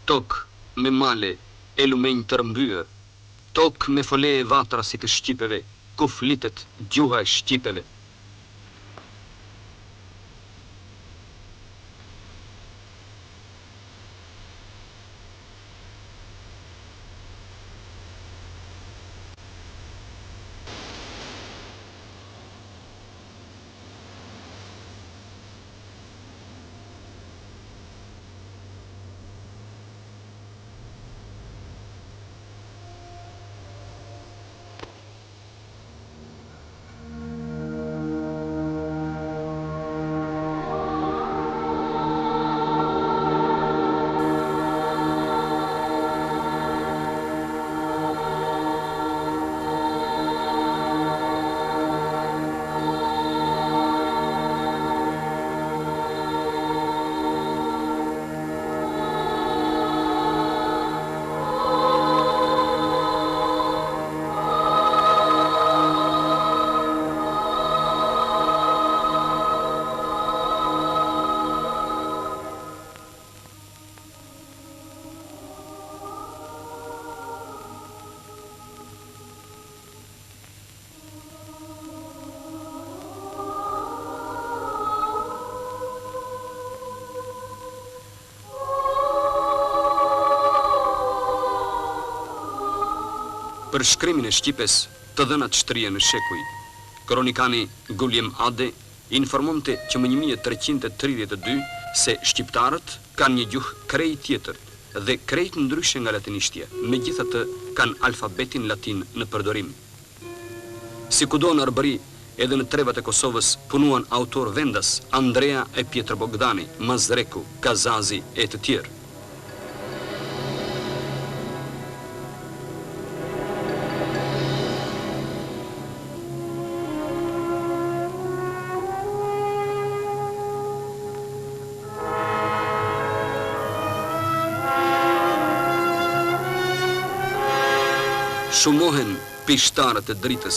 Tokë me male e lumenj të rrëmbyer, Tokë me fole e vatra si të shqipeve, ku flitet gjuha e shqipeve. Për shkrimin e shqipes, të dhënat shtrihen në shekuj. Kronikani Gulliem Ade informonte që më 1332 se shqiptarët kanë një gjuhë krejt tjetër dhe krejt ndryshe nga latinishtja, megjithatë kanë alfabetin latin në përdorim. Si kudo në Arbëri, edhe në trevat e Kosovës punuan autorë vendas, Andrea e Pjetër Bogdani, Mazreku, Kazazi e të tjerë. Shumohen Pishtarët e dritës.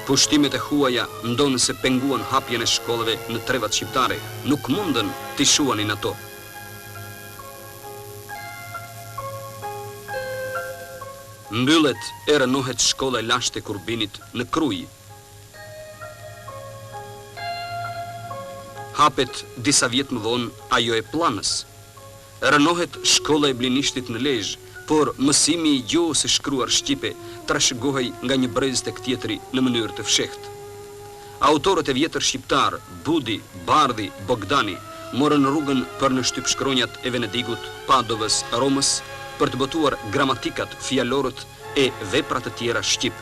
Pushtimet e huaja, ndonëse penguan hapjen e shkollave në trevat shqiptare, nuk mundën t'i shuanin ato. Mbyllet e rrënohet shkolla e lashtë e Kurbinit në Krujë. Hapet disa vjet më vonë ajo e Pllanës. Rrënohet shkolla e Blinishtit në Lezhë, por mësimi i gjuhës së shkruar shqipe trashëgohej nga një brez tek tjetri në mënyrë të fshehtë. Autorët e vjetër shqiptarë, Budi, Bardhi, Bogdani, morën rrugën për në shtypshkronjat e Venedikut, Padovës, Romës, për të botuar gramatikat, fjalorët e vepra të tjera shqip.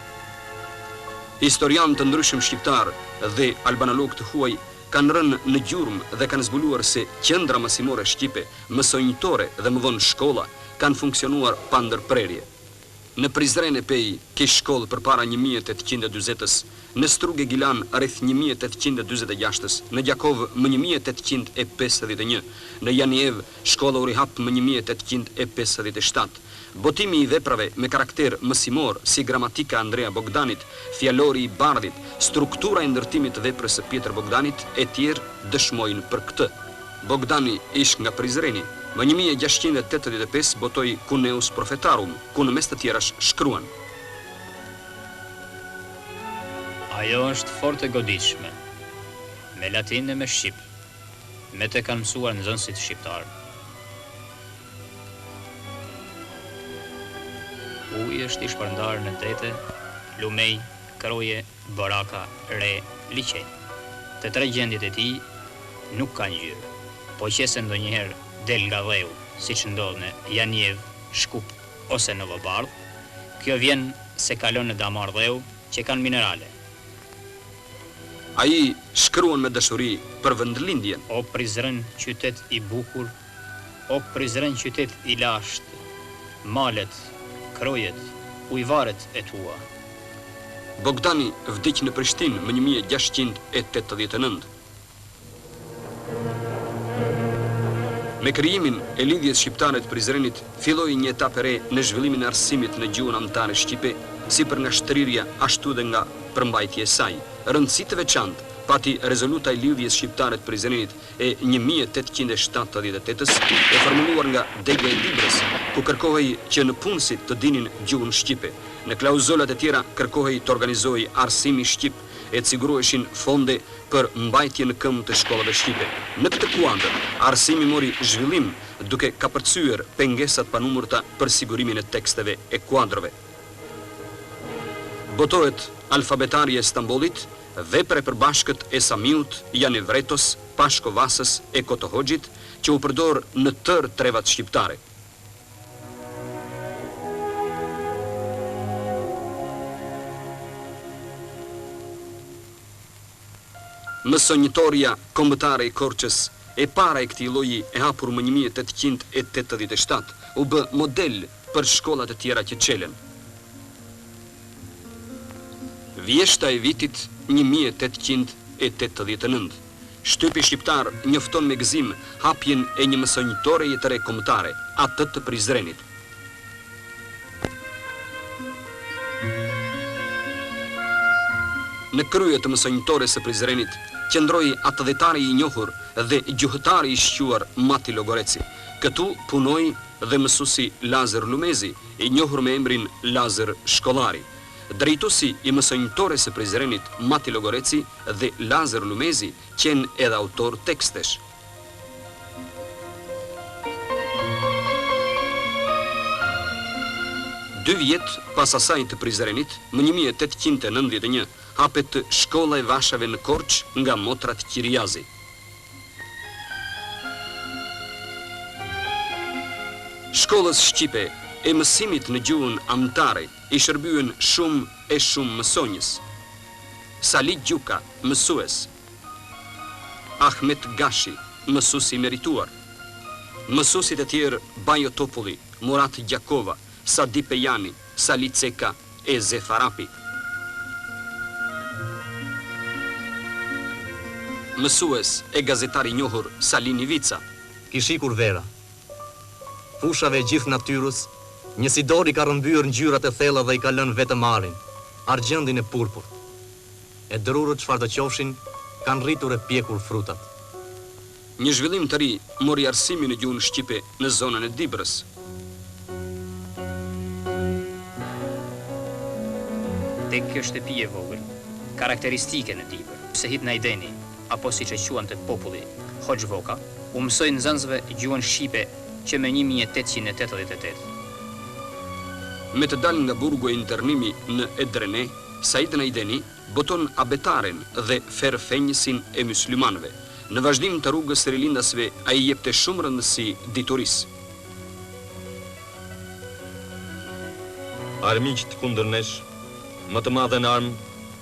Historianë të ndryshëm shqiptarë dhe albanologë të huaj kanë rënë në gjurmë dhe kanë zbuluar se qendra mësimore shqipe, mësonjëtore dhe më vonë shkolla, kanë funksionuar pa ndërprerje. Në Prizren e Pejë kish shkollë përpara 1840-ës, në Strugë e Gilan rreth 1846-ës, në Gjakovë më 1851, në Janjevë shkolla u rihap më 1857. Botimi i veprave me karakter mësimor, si Gramatika e Andrea Bogdanit, Fjalori i Bardhit, Struktura e ndërtimit të veprës së Pjetër Bogdanit etj. Dëshmojnë për këtë. Bogdani ish nga Prizreni, më 1685 botoi Cuneus Prophetarum, ku në mes të tjerash shkruan. Ajo është fort e goditshme, me latin e me shqip. Me të kanë mësuar nxënësit shqiptarë. Uji është i shpërndarë në dete, lumej, kroje, baraka, re, liqen. Të tre gjendjet e tij nuk kanë ngjyrë. Po qe se ndonjëherë del nga dheu, siç ndodh në Janjevë, Shkup ose Novobardhë, kjo vjen se kalon në damarë dheu që kanë minerale. Ai shkruan me dashuri për vendlindjen. O Prizren qytet i bukur, O Prizren qytet i lashtë, malet, krojet, ujëvaret e tua. Bogdani vdiq në Prishtinë më 1689. Me krijimin e Lidhjes Shqiptare të Prizrenit filloi një etapë e re në zhvillimin e arsimit në gjuhën amtare shqipe, si për nga shtrirja ashtu edhe nga përmbajtja e saj. Rëndësi të veçantë. pati rezoluta e Lidhjes Shqiptare të Prizrenit e 1878-ës, e formuluar nga Dega e Dibrës, ku kërkohej që nëpunësit të dinin gjuhën shqipe. Në klauzolat e tjera kërkohej të organizohej arsimi shqip e të siguroheshin fonde për mbajtjen në këmbë të shkollave shqipe. Në këtë kuadër, arsimi mori zhvillim duke kapërcyer pengesa të panumërta për sigurimin e teksteve e kuadrove. Botohet Alfabetarja e Stambollit, vepër e përbashkët e Samiut, Jani Vretos, Pashko Vasës e Koto Hoxhit, që u përdor në tërë trevat shqiptare. Mësonjëtorja Kombëtare e Korçës, e para e këtij lloji e hapur më 1887, u bë model për shkollat e tjera që çelën. Vjeshta e vitit 1889. Shtypi shqiptar njofton me gëzim hapjen e një mësonjëtoreje të re kombëtare, atë të Prizrenit. Në krye të mësonjëtores së Prizrenit qëndroi atdhetari i njohur dhe gjuhëtari i shquar Mati Logoreci. Këtu punoi dhe mësuesi Lazër Lumezi, i njohur me emrin Lazër Shkollari. Drejtuesi i mësonjëtores së Prizrenit, Mati Logoreci dhe Lazër Lumezi qenë edhe autorë tekstesh. Dy vjet pas asaj të Prizrenit, më 1891, hapet Shkolla e Vashave në Korçë nga motrat Qiriazi. Shkollës shqipe e mësimit në gjuhën amtare i shërbyen shumë e shumë mësonjës. Sali Gjuka, mësues. Ahmet Gashi, mësues i merituar. Mësuesit e tjerë Bajo Topulli, Murat Gjakova, Sadi Pejani, Sali Ceka e Zef Arapi. Mësues e gazetar i njohur Sali Nivica. Kish ikur vera. Fushave e gjithë natyrës, një si dorë i ka rrëmbyer ngjyrat e thella dhe i ka lënë vetëm arin, argjendin e purpurt. E drurët çfarëdo qofshin, kanë rritur e pjekur frutat. Një zhvillim të ri mori arsimi në gjuhën shqipe në zonën e Dibrës. Tek kjo shtëpi e vogël, karakteristike në Dibër, Sehit Najdeni, apo siç e quante populli, Hoxhë Voka, u mësoi nxënësve gjuhën shqipe që më 1888. Me të dalë nga burgu e internimi në Edrene, Said Najdeni boton Abetaren dhe Ferfenjësin e myslimanëve. Në vazhdim të rrugës së rilindasve ai i jepte shumë rëndësi diturisë. Armiqtë kundër nesh, më të madhen armë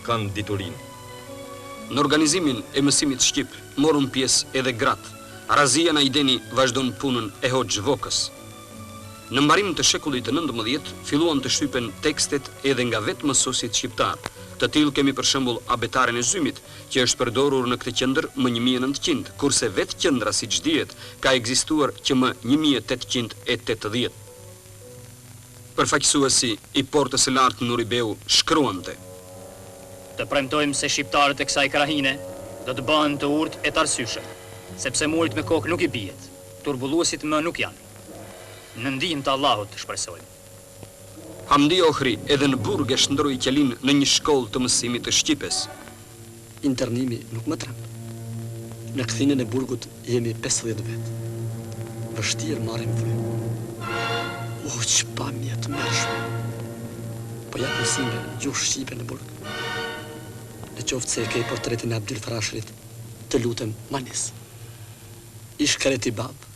kanë diturinë. Në organizimin e mësimit shqip morën pjesë edhe gratë. Razia Najdeni vazhdon punën e Hoxhë Vokës. Në mbarim të shekullit të 19 filluan të shtypen tekstet edhe nga vetë mësuesit shqiptarë. Të tillë kemi për shembull Abetaren e Zymit, që është përdorur në këtë qendër më 1900, kurse vetë qendra siç dihet ka ekzistuar që më 1880. Përfaqësuesi i Portës së Lartë Nuri Beu shkruante. Të premtojmë se shqiptarët e kësaj krahine do të bëhen të urtë e të arsyeshëm, sepse murit me kokë nuk i bihet, turbulluesit më nuk janë. Në ndihmë të Allahut të shpresojmë. Hamdi Ohri edhe në burg e shndërroi qelinë në një shkollë të mësimit të shqipes. Internimi nuk më tremb. Në kthinën e burgut jemi 50 vetë. Vështirë marrim frymë. Oh, ç'pamje e tmerrshme. Po jap mësime gjuhë shqipe në burg. Në qoftë se e ke portretin e Abdyl Frashërit, të lutem, ma nis. I shkreti babë.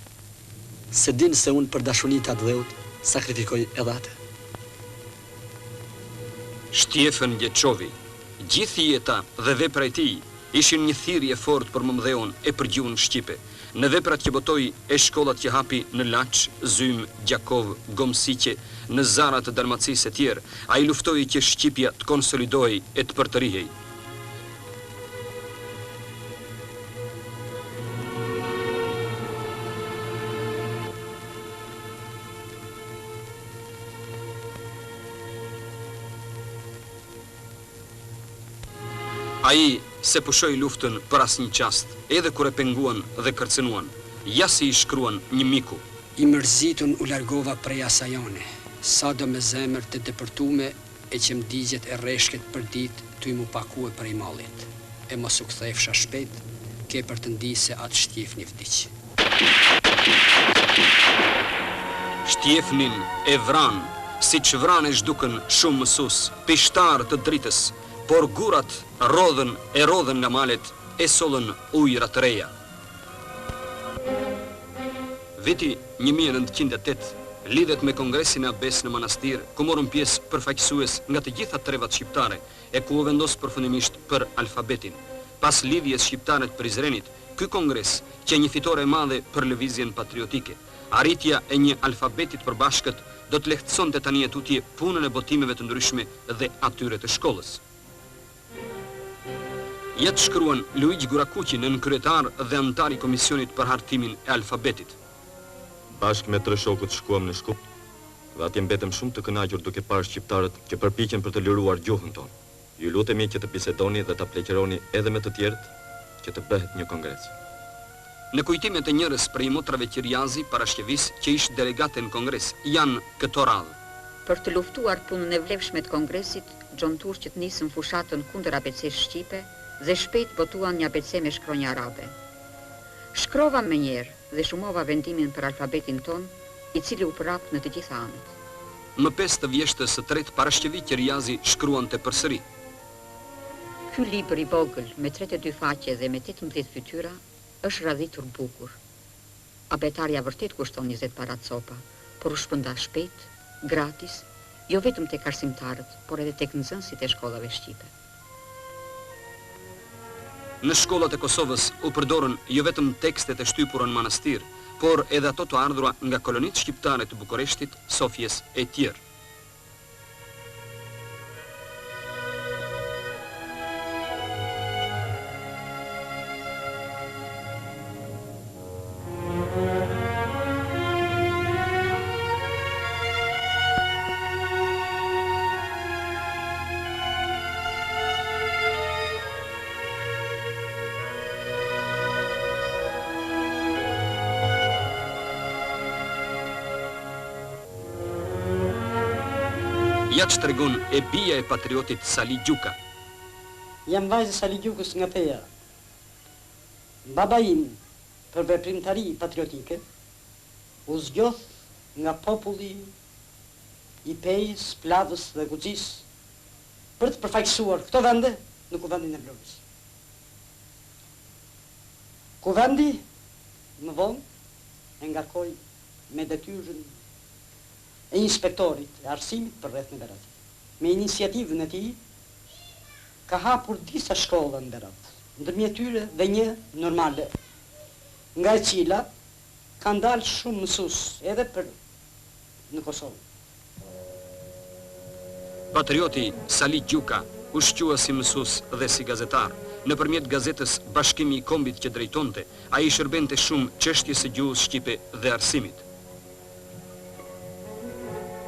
S'e din se unë për dashuni të atdheut sakrifikoj edhe atë. Shtjefën Gjeçovi, gjithë jeta dhe vepra e tij ishin një thirrje e fortë për mëmëdheun e për gjuhën shqipe. Në veprat që botoi e shkollat që hapi në Laç, Zym, Gjakovë, Gomsiqe, në Zara të Dalmacisë etj., ai luftoi që shqipja të konsolidohej e të përtërihej. Ai S'e pushoi luftën për asnjë çast, edhe kur e penguan dhe kërcënuan. Ja si i shkruan një miku. I mërzitun u largova prej asaj ane, sado me zemër të depërtume e që m'digjet e rreshket përditë tuj m'u pakue prej mallit, e mos u kthefsha shpejt, ke për të ndi se At Shtjefni vdiq. Shtjefnin e vranë, siç vranë e zhdukën shumë mësues, pishtarë të dritës, por gurat rrodhën e rrodhën nga malet e sollën ujëra të reja. Viti 1908 lidhet me Kongresin e Abesë në Manastir, ku morën pjesë përfaqësues nga të gjitha trevat shqiptare e ku u vendos përfundimisht për alfabetin. Pas Lidhjes Shqiptare të Prizrenit, ky kongres qe një fitore e madhe për lëvizjen patriotike. Arritja e një alfabeti të përbashkët do të lehtësonte tani e tutje punën e botimeve të ndryshme dhe atyre të shkollës. Ja ç'shkruan Luigj Gurakuqi, nënkryetar dhe anëtar i Komisionit për hartimin e alfabetit. Bashkë me tre shokët shkuam në Shkup dhe atje mbetëm shumë të kënaqur duke parë shqiptarët që përpiqen për të liruar gjuhën tonë. Ju lutemi që të bisedoni dhe ta pleqëroni edhe me të tjerët që të bëhet një kongres. Në kujtimet e njërës prej motrave Qiriazi, Parashqevisë, që ish delegate në kongres, janë këto radhë. Për të luftuar punën e vlefshme të kongresit, xhonturqët nisën fushatën kundër abecesë shqipe dhe shpejt botuan një abece me shkronja arabe. Shkrova menjëherë dhe shumova vendimin për alfabetin tonë, i cili u përhap në të gjitha anët. Më pesë të vjeshtës së tretë Parashqevi Qiriazi shkruante përsëri. Ky libër i vogël me 32 faqe dhe me 18 fytyra është radhitur bukur. Abetarja vërtet kushton 20 para copa, por u shpërnda shpejt, gratis, jo vetëm tek arsimtarët, por edhe tek nxënësit e shkollave shqipe. Në shkollat e Kosovës u përdorën jo vetëm tekstet e shtypura në Manastir, por edhe ato të ardhura nga kolonitë shqiptare të Bukureshtit, Sofjes etj. Ja ç'tregon e bija e patriotit Sali Gjuka. Jam vajzë e Sali Gjukës nga Peja. Baba im për veprimtari patriotike u zgjodh nga populli i Pejës, Plavës dhe Gucisë për të përfaqësuar këto vende në Kuvendin e Vlorës. Kuvendi më vonë e ngarkoi me detyrën e inspektorit e arsimit për rrethin e Beratit. Me iniciativën e tij ka hapur disa shkolla në Berat, ndërmjet tyre dhe një normale, nga e cila kanë dalë shumë mësues edhe për në Kosovë. Patrioti Sali Gjuka u shqua si mësues dhe si gazetar. Nëpërmjet gazetës Bashkimi i Kombit që drejtonte, ai i shërbente shumë çështjes së gjuhës shqipe dhe arsimit.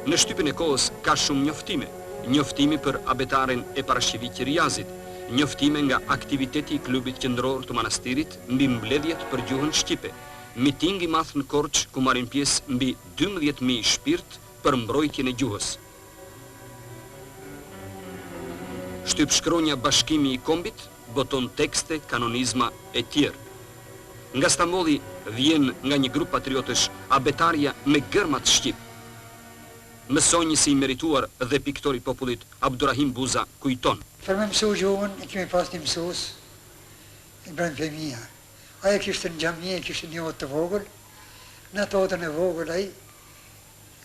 Në shtypin e kohës ka shumë njoftime, njoftimi për abetaren e Parashqevi Qiriazit, njoftime nga aktiviteti i Klubit Qendror të Manastirit mbi mbledhjet për gjuhën shqipe, miting i madh në Korçë ku marrin pjesë mbi 12.000 shpirt për mbrojtjen e gjuhës. Shtypshkronja Bashkimi i Kombit boton tekste, kanonizma e tjerë. Nga Stambolli vjen nga një grup patriotësh abetarja me gërmat shqip. Mësonjësi i merituar dhe piktor i popullit Abdurrahim Buza kujton. Për me mësu gjuhën e kemi pas një mësues, Ibrahim Femija. Ai e kishte në xhami, e kishte një odë të vogël. Në atë odën e vogël ai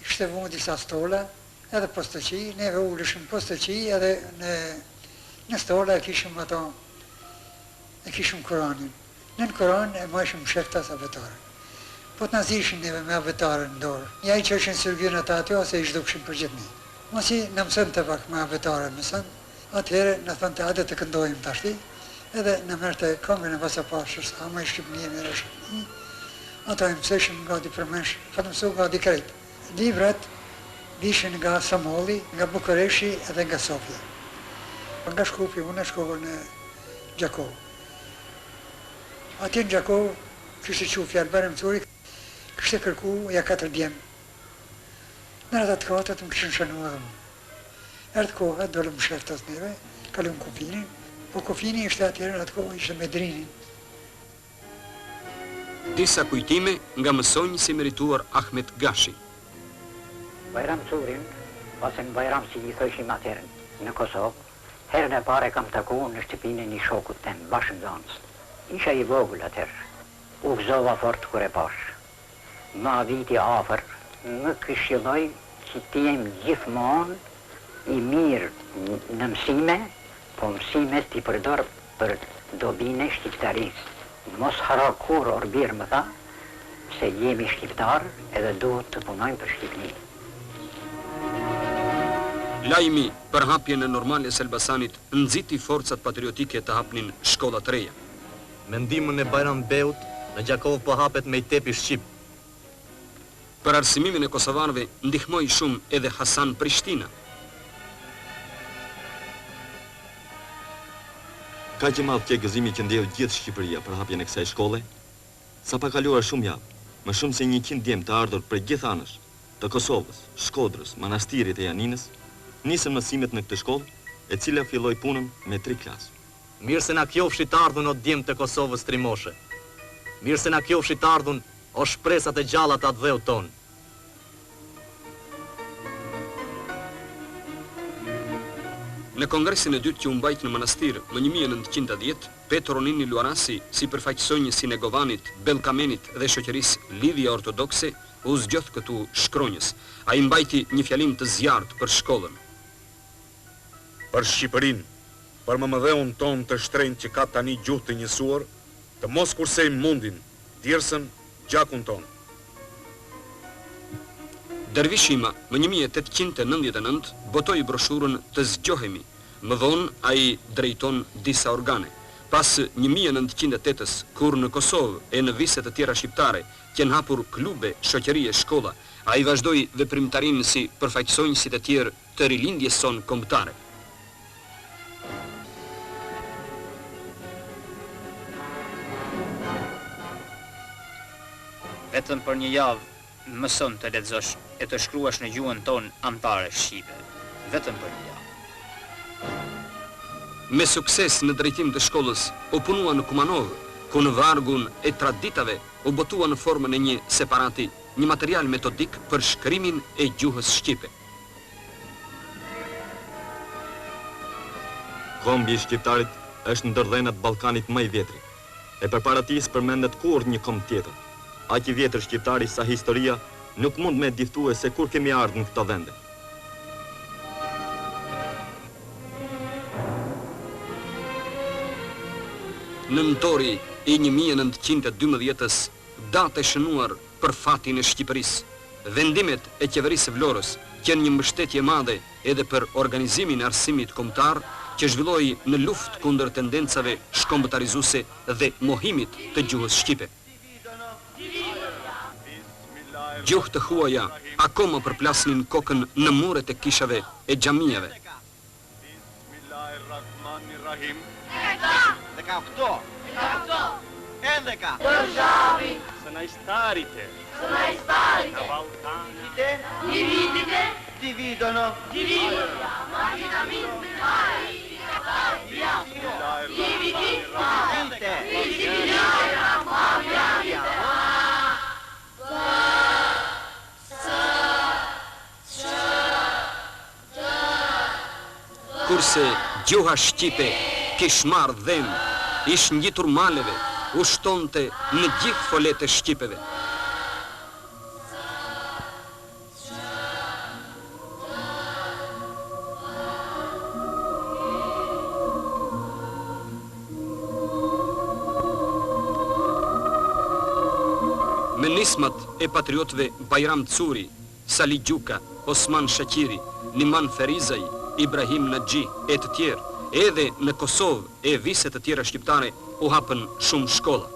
kishte vu disa stola, edhe postoqi, neve uleshim n'postoqi edhe në në stola e kishim ato e kishim Kuranin. Nën Kuran e majshim msheftas abetaren. Po të na zishin neve me abetaren në dorë, ja i çojshin syrgyn ata aty ose i zhdukshin përgjithnjë. Masi na mësonte pak me abetare mëson, atëherë na thonte hajde të këndojmë tashti, edhe na merrte këngën e Vaso Pashës, A moj Shqipni e mjera Shqipni, ato e mësojshim gati përmendsh, patëm mësu gati krejt. Librat vishin nga Stambolli, nga Bukureshi edhe nga Sofja. Nga Shkupi unë shkova në. Gjakovë. Atje në Gjakovë kishte çu fjalë Bajram Curi, kishte kërku ja katër djem. Ndër ata të katërt më kishin shënu edhe mu. Erdh koha, dolëm fshehtas neve, kalum kufinin, po kufini ishte atëherë në atë kohë ishte me Drinin. Disa kujtime nga mësonjësi i merituar Ahmet Gashi. Bajram Curin, ose në Bajram si i thojshim atëherë në Kosovë, herën e parë e kam taku në shtëpinë e një shokut tem, bashkënxënës. Isha i vogël atëherë. U gëzova fort kur e pashë. Më aviti afër, më këshilloi që të jem gjithmonë i mirë në mësime, po mësimet t'i përdor për dobinë e shqiptarisë. Mos harro kurrë or bir më tha, se jemi shqiptarë edhe duhet të punojmë për Shqipninë. Lajmi për hapjen e Normales së Elbasanit nxiti forcat patriotike të hapnin shkolla të reja. Me ndihmën e Bajram Beut, në Gjakovë po hapet mejtepi shqip. Për arsimimin e kosovarëve ndihmoi shumë edhe Hasan Prishtina. Kaq i madh qe gëzimi që ndjeu gjithë Shqipëria për hapjen e kësaj shkolle, sa pa kaluar shumë javë, më shumë se 100 djem të ardhur prej gjithë anësh, të Kosovës, Shkodrës, Manastirit e Janinës, nisën mësimet në këtë shkollë, e cila filloi punën me tri klasë. Mirë se na kjofshit ardhun o djem të Kosovës trimoshe. Mirë se na kjofshit ardhun o shpresat e gjalla të atdheut tonë. Në kongresin e dytë që u mbajt në Manastir më 1910, Petro Nini Luarasi, si përfaqësonjës i Negovanit, Bellkamenit dhe shoqërisë Lidhja Ortodokse, u zgjodh këtu shkronjës. Ai mbajti një fjalim të zjarrtë për shkollën. Për Shqipërinë, për mëmëdheun tonë të shtrenjtë që ka tani gjuhë të njësuar, të mos kursejmë mundin, djersën, gjakun tonë. Dervish Ima, më 1899, botoi broshurën Të zgjohemi. Më vonë ai drejton disa organe. Pas 1908-ës, kur në Kosovë e në vise të tjera shqiptare qenë hapur klube, shoqëri e shkolla, ai vazhdoi veprimtarinë si përfaqësonjësit e tjerë të rilindjes sonë kombëtare. Vetëm për një javë mëson të lexosh e të shkruash në gjuhën tonë amtare shqipe. Vetëm për një javë. Me sukses në drejtim të shkollës u punua në Kumanovë, ku në vargun e traditave u botua në formën e një separati një material metodik për shkrimin e gjuhës shqipe. Kombi i shqiptarit është ndër dhenat e Ballkanit më i vjetri. E përpara tij s'përmendet kurrë një komb tjetër. Aq i vjetër shqiptari sa historia nuk mund me e diftue se kur kemi ardhë në këto vende. Nëntori i 1912-ës, datë e shënuar për fatin e Shqipërisë. Vendimet e qeverisë së Vlorës qenë një mbështetje e madhe edhe për organizimin e arsimit kombëtar që zhvillohej në luftë kundër tendencave shkombëtarizuese dhe mohimit të gjuhës shqipe. Gjuhë të huaja akoma përplasnin kokën në muret e kishave e xhamiave. Kurse gjuha shqipe kish marrë dhenë, ish ngjitur maleve, ushtonte në gjithë foletë e shqipeve. Me nismat e patriotëve Bajram Curi, Sali Gjuka, Osman Shaqiri, Niman Ferizaj, Ibrahim Naxhi e të tjerë, edhe në Kosovë e vise të tjera shqiptare u hapën shumë shkolla.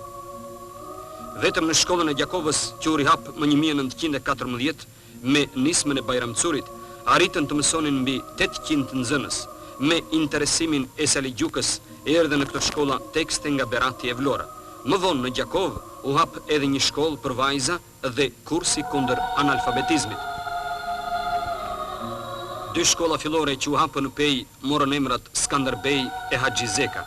Vetëm në shkollën e Gjakovës që u rihap më 1914 me nismën e Bajram Curit, arritën të mësonin mbi 800 nxënës, me interesimin e Sali Gjukës. Erdhën në këto shkolla tekste nga Berati e Vlora. Më vonë në Gjakovë u hap edhe një shkollë për vajza dhe kursi kundër analfabetizmit. Dy shkolla fillore që u hapën në Pejë morën emrat Skanderbej e Haxhi Zeka.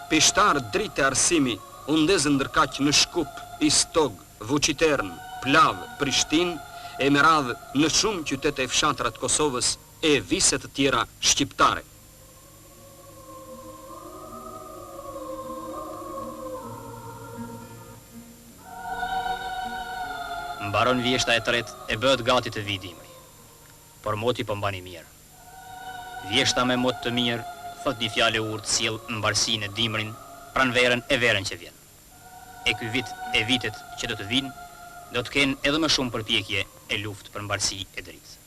Pishtarë drite arsimi u ndezën ndërkaq në Shkup, Istog, Vuçitërn, Plavë, Prishtinë e me radhë në shumë qytete e fshatra të Kosovës e vise të tjera shqiptare. Mbaron vjeshta e tretë e bëhet gati të vijë dimri. Por moti po mban i mirë. Vjeshta me mot të mirë, thotë një fjalë e urtë sjell mbarësi në dimrin, pranverën e verën që vjen. E ky vit e vitet që do të vijnë, do të kenë edhe më shumë përpjekje e luftë për mbarësi e dritë.